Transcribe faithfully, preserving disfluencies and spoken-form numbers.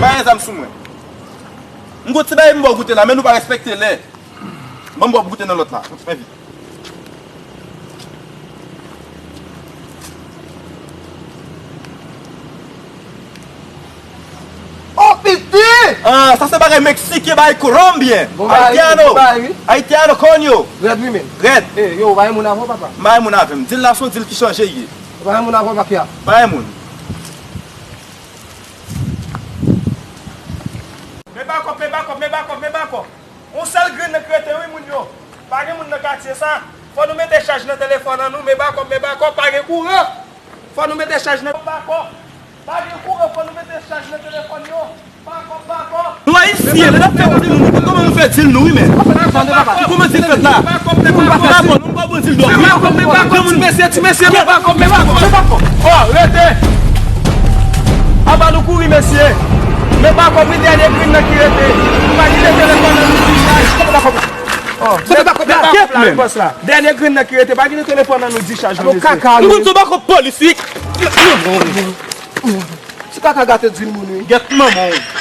Pa gen zam sou mwen. M gon ti bagay m ba w goute la, men nou pa respekte lè. Ban m ba w goute nan lòt la. Envit. Oh, piti! Ah, sa se bagay meksiken, bagay kolonbyen. Bon bagay, Haitiano. Bon bagay, wi. Haitiano, coño. Rèd, wi, men. Rèd. Eh, yo, pa gen moun avè w, papa. Pa gen moun avè m. Dil la se yon dil ki chanje ye. Pa gen moun avè w, papya. Pa gen moun. Men bakòp, men bakòp, men bakòp, men bakòp. Yon sèl grenn nan ki rete, wi, moun yo. Pa gen moun nan katye sa. Fò nou mete chaj nan telefòn an nou, men bakòp, men bakòp, pa gen kouran. Fò nou mete chaj nan bakòp. Pa gen kouran, fò nou mete chaj nan telefòn yo. Bakòp, bakòp. Nou Ayisyen, lè n ap fè dil nou, nou konn kòman nou fè dil nou, wi, men. Tande, papa. Kòman dil fèt la? Bakòp, men bakòp. Bakòp, nou pa bon dil dòk, wi. Bakòp, men bakòp, ti mesye, ti mesye, men bakòp, men bakòp, men bakòp. Oh, rete! Apa nou kouri, mesye. Men bakòp, wi, dènye grenn nan ki rete. Pa kite telefòn nan nou dichaj. Oh, men bakòp, men bakòp la, bòs la. Dènye grenn nan ki rete, pa kite telefòn nan nou dichaj, mesye. Kaka, nou konn se bakòp polis, wi. Ti kaka gate dil moun, wi. Gèt manman w.